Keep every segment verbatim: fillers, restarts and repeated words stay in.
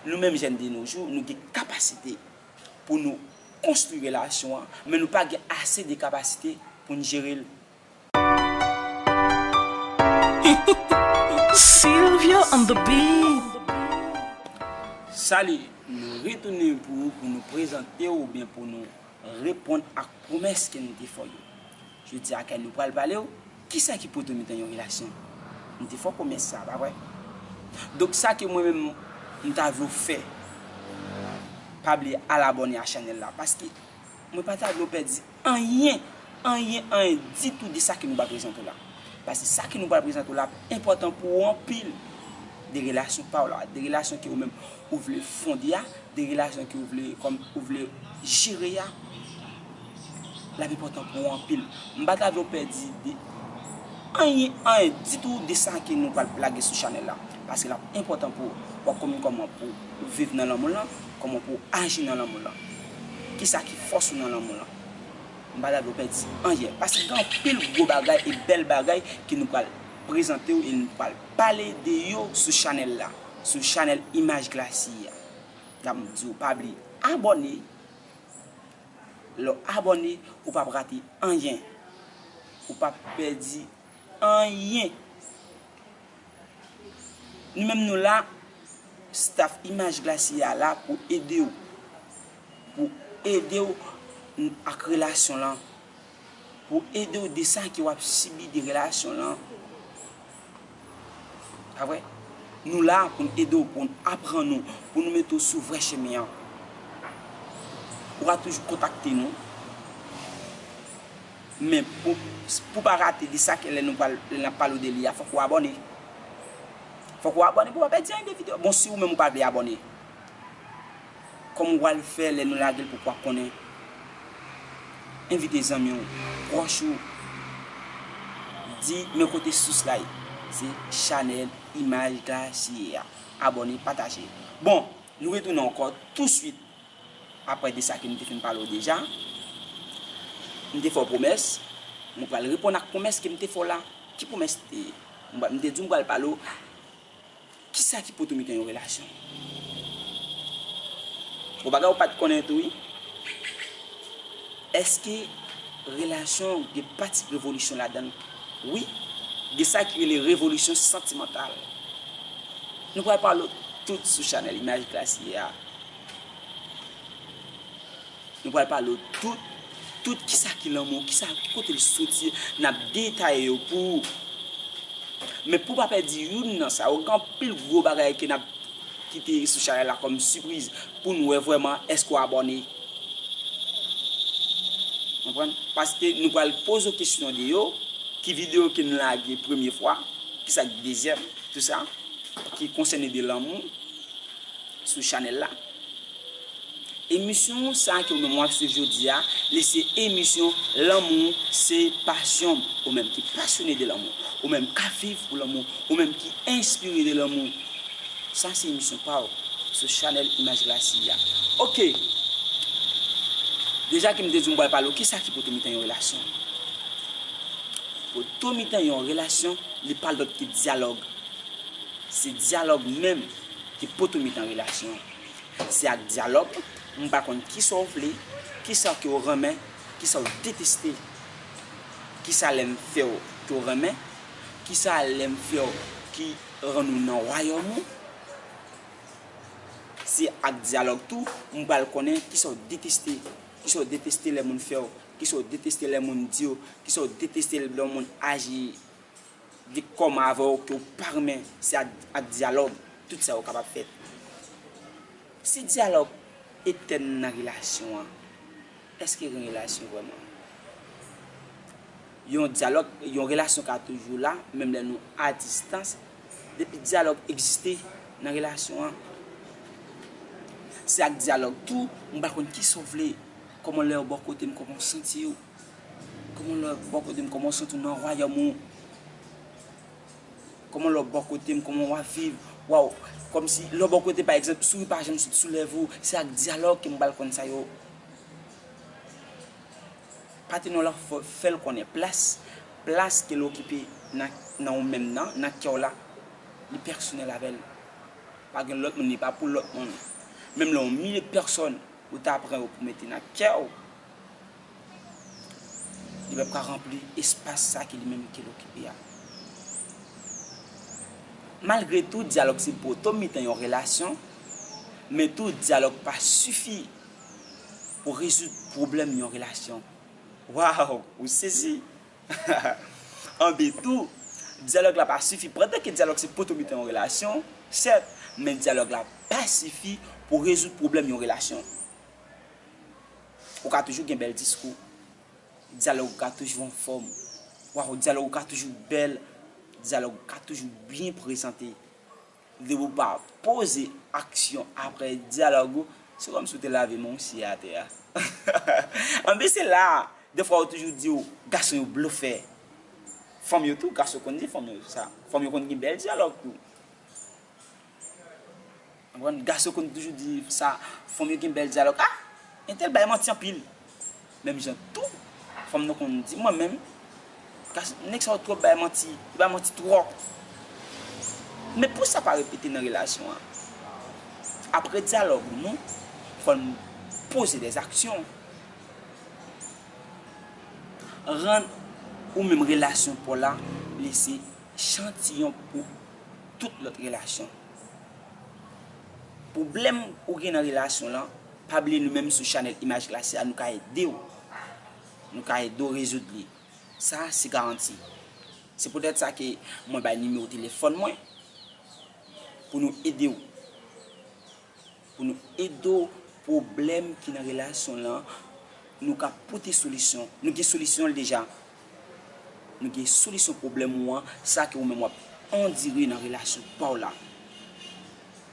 Nou menm jèn de nos jours, nou gen kapasite pou nou konstwi relasyon an, men nou pa gen ase de kapasite pou n jere l. Silvio on the beat. Salut, nou retounen pou, pou nou prezante w oubyen pou nou reponn ak pwomès ke nou te fè w yo. Jodi a, kay nou pral pale w, kisa ki poto mitan yon relasyon? Nou te fè w pwomès sa, pa vre? Donk, sa ke mwen menm, m ta vle w fè, pa bliye al abòne a chanèl la, paske mwen pa ta vle w pèdi anyen, anyen, anyen ditou de sa ke nou pral prezante w la. Paske sa ke nou pral prezante w la ap enpòtan pou ou anpil. De relasyon pa w la, de relasyon ke ou menm ou vle fonde a, de relasyon ke ou vle, kòm ou vle jere a, l ap enpòtan pou ou anpil. M pa ta vle w pèdi de anyen, anyen ditou de sa ke nou pral lage sou chanèl la. Paske l ap enpòtan pou ou, pou w konn kòman pou w viv nan lanmou lan, kòman pou w aji nan lanmou lan. Kisa ki fòs ou nan lanmou lan? M pa ta vle w pèdi anyen. Paske gen anpil gwo bagay e bèl bagay ke nou pral prezante w e nou pral pale de yo sou chanèl la, sou chanèl Imaj Glacier a. Kòm m di w, pa bliye abòne. Lè w abòne, ou p ap rate anyen. Ou p ap pèdi anyen. Nou menm nou la, staff Imaj Glacier a la pou ede w. Pou ede w ak relasyon lan. Pou ede w de sa ke w ap sibi de relasyon lan. Pa vre? Nou la pou n ede w, pou n aprann ou, pou nou mete w sou vrè chemen an. Ou ka toujou kontakte nou. Men pou, pou pa rate de sa ke lè nou pral, lè n ap pale w de li a, fòk ou abòne. Fòk ou abòne pou w pa pèdi anyen de videyo. Bon, si ou menm ou pa vle abòne, kòman w pral fè lè nou lage l pou w ap konnen? Envite zanmi w, pwòch ou, di men kote sous la ye. Se chanèl Imaj Glacier a. Abòne, pataje. Bon, nou retounen ankò touswit. Apre de sa ke m te fin pale w deja, m te fè w pwomès, mwen pral reponn ak pwomès ke m te fè w la. Ki pwomès te ye? M te di w m pral pale w kisa ki poto mitan yon relasyon. Bon, bagay ou pa t konnen tou, wi. Èske relasyon gen pati revolisyon ladan l? Wi, gen sa ki rele revolisyon santimantal. Nou pral pale w tout sou chanèl Imaj Glacier a. Nou pral pale w tout, tout kisa ki lanmou, kisa, ki kote l soti, n ap detaye yo pou ou. Men pou w pa pèdi youn nan sa yo, gen anpil gwo bagay ke n ap kite sou chanèl la kòm sipriz pou n wè vrèman èske w abòne. Konprann? Paske nou pral poze w kesyon de yo, ki videyo ke n lage premye fwa, kisa ki dezyèm, tou sa, ki konsène de lanmou sou chanèl la. Emisyon sa ke ou menm w ap swiv jodi a, li se emisyon Lanmou se pasyon m. Ou menm ki pasyone de lanmou, ou menm k ap viv pou lanmou, ou menm ki enspire de lanmou, sa se emisyon pa w sou chanèl Imaj Glacier a. Oke. Deja ke m te di w m pral pale w kisa ki poto mitan yon relasyon. Poto mitan yon relasyon, li pa lòt ke dyalòg. Se dyalòg menm ki poto mitan relasyon an. Se ak dyalòg, m pa konn kisa w vle, kisa ke w renmen, kisa w deteste. Kisa lè m fè w ke w renmen, kisa lè m fè w ki rann ou nan wayòm ou. Se ak dyalòg tou, m pral konnen kisa w deteste, kisa w deteste lè moun fè w, kisa w deteste lè moun di w, kisa w deteste lè moun aji de kòman avè w ke w pa renmen, se ak, ak dyalòg tout sa yo kapab fèt. Si dyalòg etèn nan relasyon an, èske gen relasyon vrèman? Yon dyalòg, yon relasyon ka toujou la, menm lè nou a distans, depi dyalòg egziste nan relasyon an. Se ak dyalòg tou, m pa konn kisa w vle, kòman lè w bò kote m, kòman w santi w. Kòman lè w bò kote m, kòman w santi w nan wayòm ou? Kòman lè w bò kote m, kòman w ap viv? Waw, kòmsi lè w bò kote, pa egzanp, souri pa janm sot sou lèv ou, se ak dyalòg ke m pral konn sa yo. Patnè w la fè, fè l konnen plas, plas ke l okipe nan, nan ou menm nan, nan kè w la, li pèsonèl avè l. pa gen lòt moun, li pa pou lòt moun. Menm lè yon milye pèsòn, ou ta pran yo pou mete nan kè w, li p ap ka ranpli espas sa ki li menm ke l okipe a. Malgre tou, dyalòg se poto mitan yon relasyon, men tou, dyalòg pa sifi pou rezoud pwoblèm yon relasyon. Waw, ou sezi! Anben tou, dyalòg la pa sifi. Pandan ke dyalòg se poto mitan yon relasyon, sèt, men dyalòg la pa sifi pou rezoud pwoblèm yon relasyon. Ou ka toujou gen bèl diskou. Dyalòg ou ka toujou anfòm. Waw, dyalòg ou ka toujou bèl. Dyalòg ou ka toujou byen prezante. Depi w pa poze aksyon apre dyalòg ou, se kòmsi w te lave men w siye atè a. Anben se la, defwa yo toujou di w, gason yo blofè. Fanm yo tou, gason konn di fanm yo sa. Fanm yo konn gen bèl dyalòg tou. Konprann? Gason konn toujou di sa, fanm yo gen bèl dyalòg. Ah! Entèl bay manti anpil. Menm jan tou, fanm nan konn di mwen menm, "Gas-, nèg sa yo twòp bay manti, yo bay manti twòp." Men pou sa pa repete nan relasyon an, apre dyalòg nou, fò n poze dè aksyon. Rann ou menm relasyon pa w la, li se chantiyon pou tout lòt relasyon. Pwoblèm ou gen nan relasyon lan, pa bliye nou menm sou chanèl Imaj Klase a, nou ka ede w. Nou ka ede w rezoud li. Sa, se garanti. Se poutèt sa ke mwen bay nimewo telefòn mwen pou nou ede w. Pou nou ede w pwoblèm ki nan relasyon lan, nou ka pote solisyon. Nou gen solisyon l deja. Nou gen solisyon pwoblèm ou an, sa ke ou menm w ap andire nan relasyon pa w la.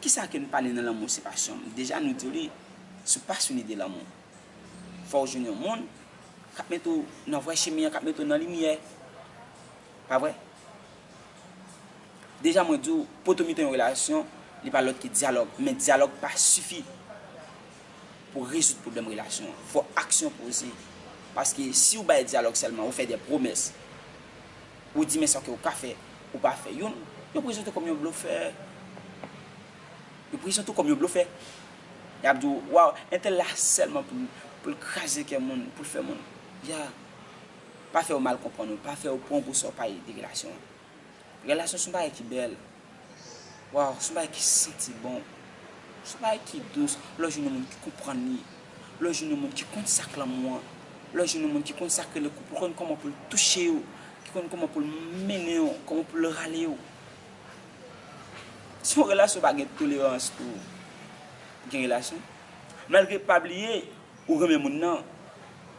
Kisa ke n pale nan L'amour c'est passion? Deja nou di w li, si w pasyone de lanmou, fò w jwenn yon moun k ap mete w nan vrè chemen an, k ap mete w nan limyè. Pa vre? Deja mwen di w, poto mitan yon relasyon, li pa lòt ke dyalòg. Men dyalòg pa sifi pou rezoud pwoblèm relasyon an. Fò aksyon poze. Paske si w bay dyalòg sèlman, ou fè dè pwomès, ou di men sa ke w ka fè, ou pa fè youn, yo prezante w kòm yon blofè. Yo prezante w kòm yon blofè. Y ap di w, "Waw, entèl la sèlman pou l, pou l kraze kè moun, pou l fè moun." Ya, pa fè yo mal konprann ou, pa fè yo pran w pou sa w pa ye de relasyon an. Relasyon se yon bagay ki bèl. Waw, se yon bagay ki santi bon. Se yon bagay ki dous. Lè w jwenn yon moun ki konprann li. Lè w jwenn yon moun ki konn sa k lanmou an. Lè w jwenn yon moun ki konn sa k rele koup, ki konn kòman pou l touche w, ki konn kòman pou l mennen w, kòman pou l rale w. Si yon relasyon pa gen tolerans tou, gen relasyon. Malgre pa bliye, ou renmen moun nan,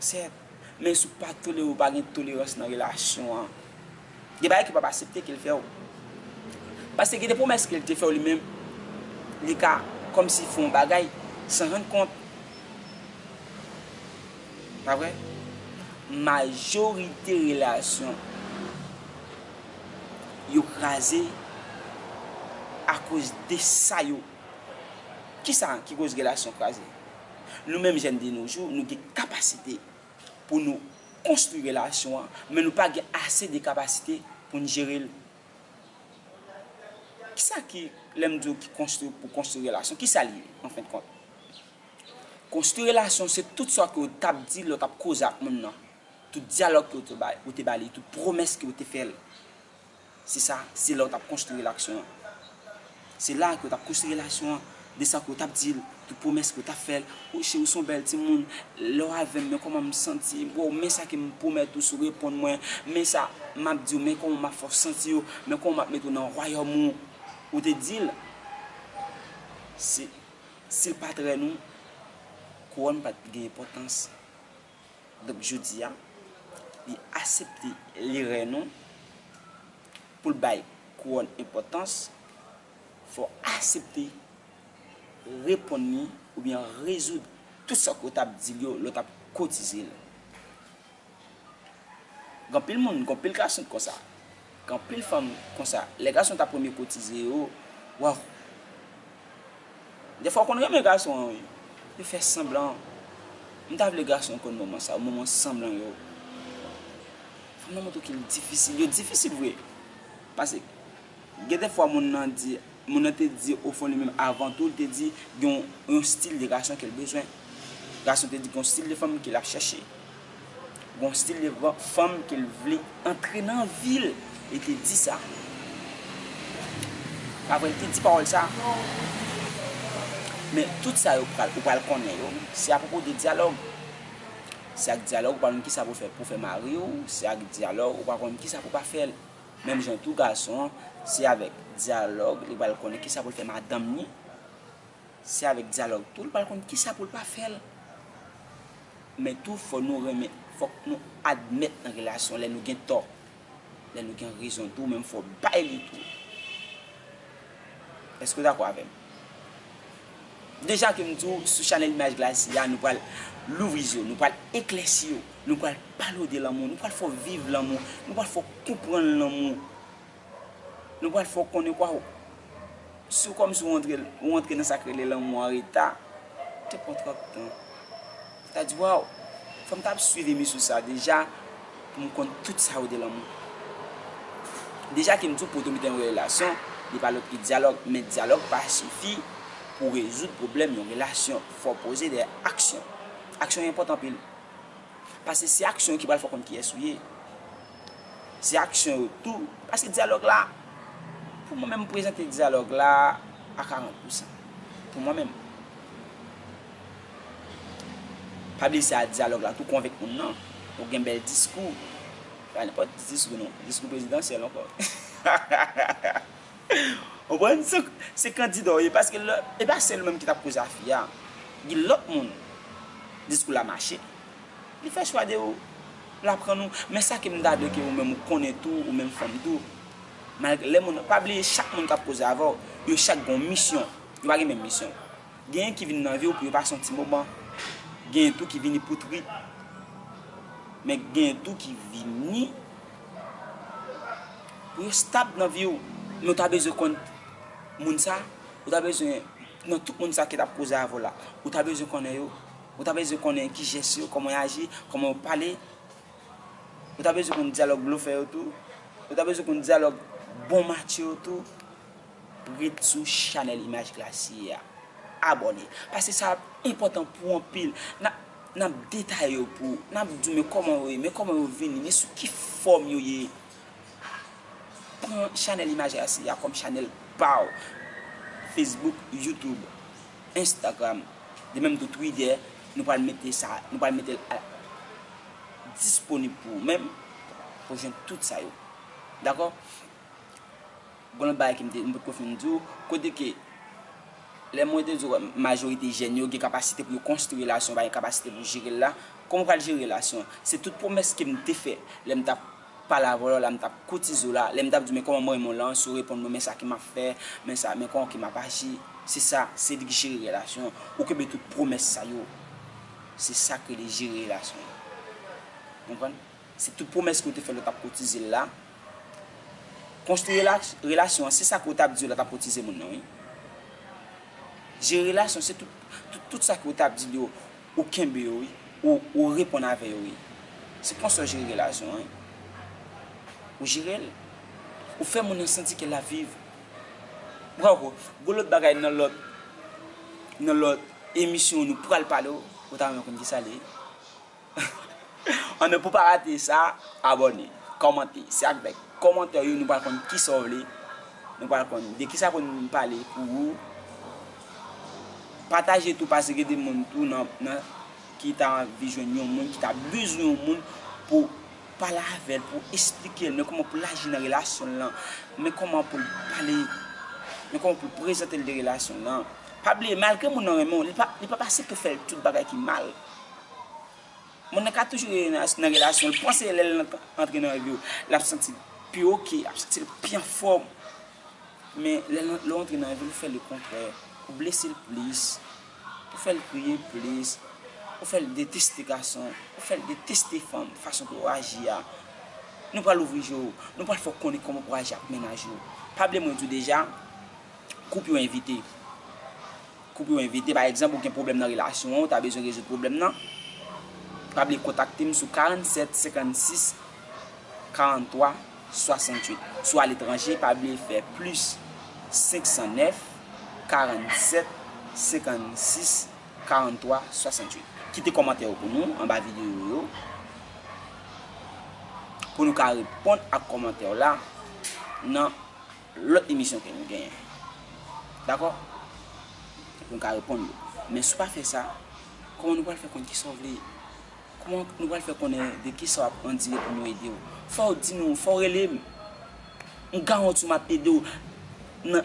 sèt, men si w pa tolere, ou pa gen tolerans nan relasyon an, gen bagay ke w p ap aksepte ke l fè w. Paske gen de pwomès ke l te fè w li menm, li ka kòmsi fè yon bagay san rann kont. Pa vre? Majorite relasyon yo kraze akoz de sa yo. Kisa ki koz relasyon kraze? Nou menm jèn de nos jours, nou gen kapasite pou nou konstwi relasyon an, men nou pa gen ase de kapasite pou n jere l. Kisa ki, lè m di w ki konstwi, pou konstwi relasyon, kisa l ye, an fen de kont? Konstwi relasyon, se tout sa ke w t ap di lè w t ap koze ak moun nan. Tout dyalòg ke w te bay, ou te ba li, tout pwomès ke w te fè l. Se sa, se la w t ap konstwi relasyon an. Se la ke w t ap konstwi relasyon an, de sa ke w t ap di l, tout pwomès ke w t ap fè l. Wi, cheri, w se yon bèl timoun. Lè w avè m, men kòman m santi. Bon, men sa ke m pwomèt ou si w reponn mwen. Men sa m ap di w, men kòman m ap fè w santi w, men kòman m ap mete w nan wayòm ou. Ou te di l, si, si l pa t rèn ou, kouwòn pa t gen enpòtans. Donk, jodi a, li aksepte li rèn ou, pou l bay kouwòn enpòtans, fò w aksepte reponn li oubyen rezoud tout sa ke w t ap di l yo lè w t ap koutize l. Gen anpil moun, gen anpil gason k konsa. Gen anpil fanm konsa. Lè gason ta premye kotize yo, waw. Defwa w konn renmen gason an, wi. Yo fè sanblan. M ta vle gason an konn moman sa yo, moman sanblan yo. Fanm nan montre w ke l difisil. Yo difisil vre. Paske gen defwa moun nan di, Moun nan te di, ofon, li menm, avan tou, li te di gen yon, yon stil de gason ke l bezwen. Gason te di gen yon stil de fanm ke l ap chèche. Gen yon stil de van- fanm ke l vle antre nan vi l. Li te di sa. Pa vre, li te di pawòl sa. Men tout sa yo pral, ou pral konnen yo, se apwopo de dyalòg. Se ak dyalòg ou pral konn kisa pou fè, pou fè mari w, se ak dyalòg ou pral konn kisa pou pa fè l. Menm jan tou gason an, se avèk dyalòg li pral konnen kisa pou l fè madanm ni. Se avèk dyalòg tou li pral konn kisa pou l pa fè l. Men tou, fò nou renmen, fòk nou admèt nan relasyon lè nou gen tò. Lè nou gen rezon tou, men fò bay li tou. Èske w dakò avè m? Deja ke m di w, sou chanèl Imaj Glasi a, nou pral louvri zye w, nou pral eklèsi yo, nou pral pale w de lanmou, nou pral fè w viv lanmou, nou pral fè w konprann lanmou. Nou pral fè w konnen kwa, si w kòmsi w antre, w antre nan sa k rele lanmou an reta, te pran twòp tan. Sa di, waw, fò m t ap swiv emisyon sa deja pou m konn tout sa yo de lanmou. Deja ke m di w pou w te mete nan yon relasyon, li pa lòt ke dyalòg, men dyalòg pa sifi pou rezoud pwoblèm yon relasyon. Fò w poze dèyè aksyon. Aksyon yo enpòtan anpil. Paske se aksyon yo ki pral fè w konn kiyès ou ye. Se aksyon yo tou. Paske dyalòg la, pou mwen menm, m prezante dyalòg la a karant pousan. Pou mwen menm. Pa bliye se a dyalòg la tou konvenk moun nan. Ou gen bèl diskou. Pa nenpòt diskou non. Diskou prezidansyèl ankò. Ou konprann? Se, se kandida w ye. Paske lè, e pa sèl ou menm ki t ap koze a fi a. Gen lòt moun. Diskou la mache. Li fè chwa de ou. L aprann ou. Men sa ke m ta vle ke ou menm ou konnen tou, ou menm fanm tou. Malgre lè moun, pa bliye chak moun k ap koze avè w, yo chak gen yon misyon. Yo pa gen menm misyon. Genyen ki vin nan vi w pou yo pase yon ti moman. Genyen tou ki vini pou trip. Men genyen tou ki vini pou yo stab nan vi w. Men ou ta bezwen konn moun sa, ou ta bezwen, nan tout moun sa ki t ap koze avè w la, ou ta bezwen konnen yo. Ou ta bezwen konnen ki jès yo, kòman yo aji, kòman yo pale. Ou ta bezwen konn dyalòg blofè yo tou. Ou ta bezwen konn dyalòg bon match yo tou. Ret sou chanèl Imaj Glasi a. Abòne. Paske sa ap enpòtan pou w anpil. N ap, n ap detaye yo pou ou. N ap di w men kòman yo ye, men kòman yo vini, men sou ki fòm yo ye. Pran chanèl Imaj Glasi a kòm chanèl pa w. Facebook, YouTube, Instagram, de menm tou Twitter, nou pral mete sa, nou pral mete l a, disponib pou ou menm, pou w jwenn tout sa yo. Dakò? Gon lòt bagay ke m te, m potko fin di w, kote ke lè mwen te di w majorite jèn yo gen kapasite pou yo konstwi relasyon, pa gen kapasite pou jere l la, kòman w pral jere relasyon an? Se tout pwomès ke m te fè lè m t ap pale avè w la, m t ap koutize w la, lè m t ap di w men kòman m renmen w lan, si w reponn mwen, men sa ke m ap fè, men sa, men kòman ke m ap aji, se sa, se li ki jere relasyon an. Ou kenbe tout pwomès sa yo. Se sa k rele jere relasyon an. Konprann? Se tout pwomès ke w te fè lè w t ap koutize l la. Konstwi rela-, relasyon an, se sa ke w t ap di lè w t ap koutize moun nan, wi. Jere relasyon, se tout, tout, tout sa ke w t ap di yo, ou kenbe yo, wi. Ou, ou reponn avè yo, wi. Se konsa w jere relasyon an, wi. Ou jere l. Ou fè moun nan santi ke l ap viv. Bravo. Gon lòt bagay nan lòt, nan lòt emisyon nou pral pale w. Ou ta renmen konn kisa l ye? Anben, pou pa rate sa, abòne, kòmante. Se avèk kòmantè yo nou pral konn kisa w vle. Nou pral konn de kisa pou n pale pou ou. Pataje tou, paske gen de moun tou nan, nan, ki ta anvi jwenn yon moun, ki ta bezwen yon moun pou pale avè l, pou eksplike l, men kòman pou l aji nan relasyon l lan, men kòman pou l pale, men kòman pou l prezante l de relasyon l lan. Pa bliye, malgre moun nan renmen w, li pa, li p ap aksepte w fè l tout bagay ki mal. Moun nan ka toujou rete nan, nan relasyon, l panse lè l ant-, antre nan vi w, l ap santi l pi oke, l ap santi l pi anfòm. Men lè l, lè w antre nan vi l, ou fè lekontrè, ou blese l plis, ou fè l kriye plis, ou fè l deteste gason, ou fè l deteste fanm, fason ke w aji a. Nou pral ouvri je w, nou pral fè w konnen kòman pou w aji ak mennaj ou. Pa bliye mwen di w deja, koup yo envite. Koup yo envite, pa egzanp, ou gen pwoblèm nan relasyon an, ou ta bezwen rezoud pwoblèm nan, pa bliye kontakte m sou karannsèt senkannsis karanntwa swasanntuit. Si w aletranje, pa bliye fè plis senk san nèf, karanntsèt, senkannsis, karannntwa, swasanntuit. Kite kòmantè w pou nou anba videyo yo, pou nou ka reponn ak kòmantè w la nan lòt emisyon ke nou genyen. Dakò? Pou nou ka reponn yo. Men si w pa fè sa, kòman nou pral fè konn kisa w vle? Kòman nou pral fè konnen de kisa w ap andire pou nou ede w? Fò w di nou, fò w rele m. M garanti w m ap ede w nan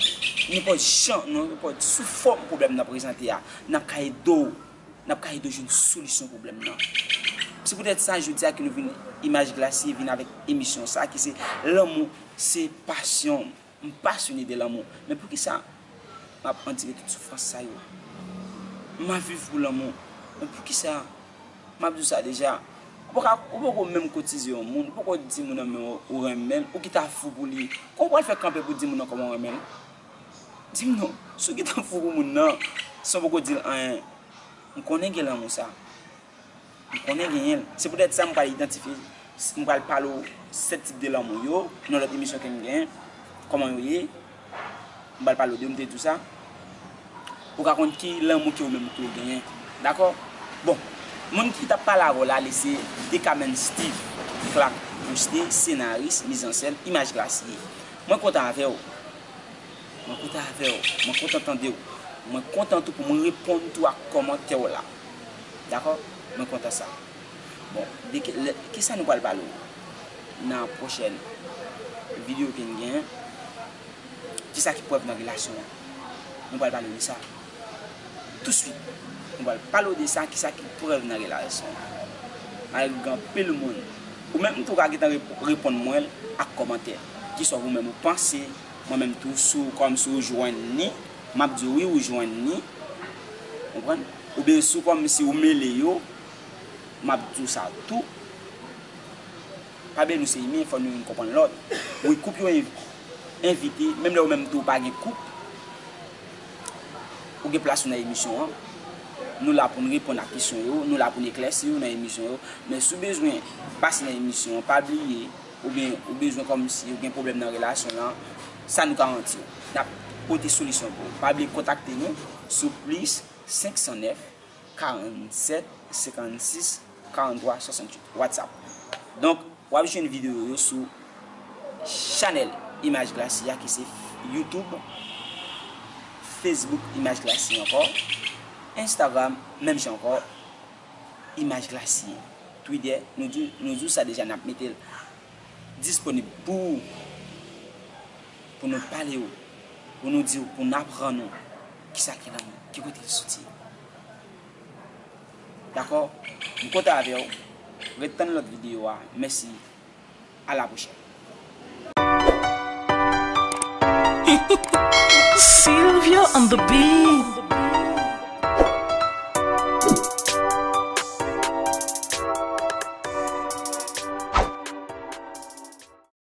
nenpòt jan, nan nenpòt sou fòm pwoblèm nan prezante a. N ap ka ede w. N ap ka ede w jwenn solisyon pwoblèm nan. Se poutèt sa, jodi a ke nou vin Imaj Glasye, vin avèk emisyon sa ki se Lanmou se pasyon m. M pasyone de lanmou. Men poukisa m ap andire tout soufrans sa yo? M ap viv pou lanmou. Men poukisa? M ap di w sa deja. Ou poko, ou poko menm kotize yon moun, ou poko di moun nan men w ou renmen l, ou ki ta fou pou li. Kòman w pral fè kanpe pou di moun nan kòman w renmen l? Di m non, si w gentan fou pou moun nan, san w poko di l anyen. M konnen gen lanmou sa. M konnen genyen l. Se poutèt sa m pral idantifye, m pral pale w sèt tip de lanmou yo, nan lòt emisyon ke m genyen, kòman yo ye. M pral pale w de yo, m te di w sa. Ou ka konn ki lanmou ke ou menm tou ou genyen. Dakò? Bon, moun ki t ap pale avè w la, li se Dekamen Steve Clark Buste, senaris, mizansèn, Imaj Glasye. Mwen kontan avè w. Mwen kontan avè w. Mwen kontan tande w. Mwen kontan tou pou mwen reponn tou ak kòmantè w la. Dakò? Mwen kontan sa. Bon, de ki, lè, kisa nou pral pale w nan pwochèn videyo ke n genyen? Kisa ki prèv nan relasyon an? Nou pral pale w de sa. Touswit, nou pral pale w de sa, kisa ki prèv nan relasyon an. Malgre gen anpil moun, ou menm tou ka gentan rep-, reponn mwen ak kòmantè. Kisa ou menm ou panse, mwen menm tou, si w kòmsi ou jwenn ni, m ap di w wi ou jwenn ni. Konprann? Oubyen si w kòmsi ou mele yo, m ap di w sa tou. Pa bliye nou se imen, fò nou youn konprann lòt. Wi, koup yo env-, envite, menm lè ou menm tou ou pa gen koup, ou gen plas ou nan emisyon an. Nou la pou n reponn ak kesyon yo, nou la pou n eklèsi yo nan emisyon yo. Men si w bezwen pase nan emisyon an, pa bliye, oubyen ou bezwen kòmsi ou gen pwoblèm nan relasyon lan, sa nou garanti w. N ap pote solisyon pou ou. Pa bliye kontakte nou sou plis senk san nèf, karanntsèt, senkannsis, karannntwa, swasanntuit, WhatsApp. Donk, w ap jwenn videyo yo sou chanèl Imaj Glasye a, ki se YouTube, Facebook Imaj Glasye ankò, Instagram, menm jan ankò, Imaj Glasye. Twitter, nou di, nou di w sa deja, n ap mete l disponib pou ou, pou nou pale w, pou nou di w, pou n aprann ou kisa ki lanmou, ki kote l soti. Dakò? M kontan avè w. Ret tann lòt videyo a. Mèsi. A la pwochèn. Silvio on the beat.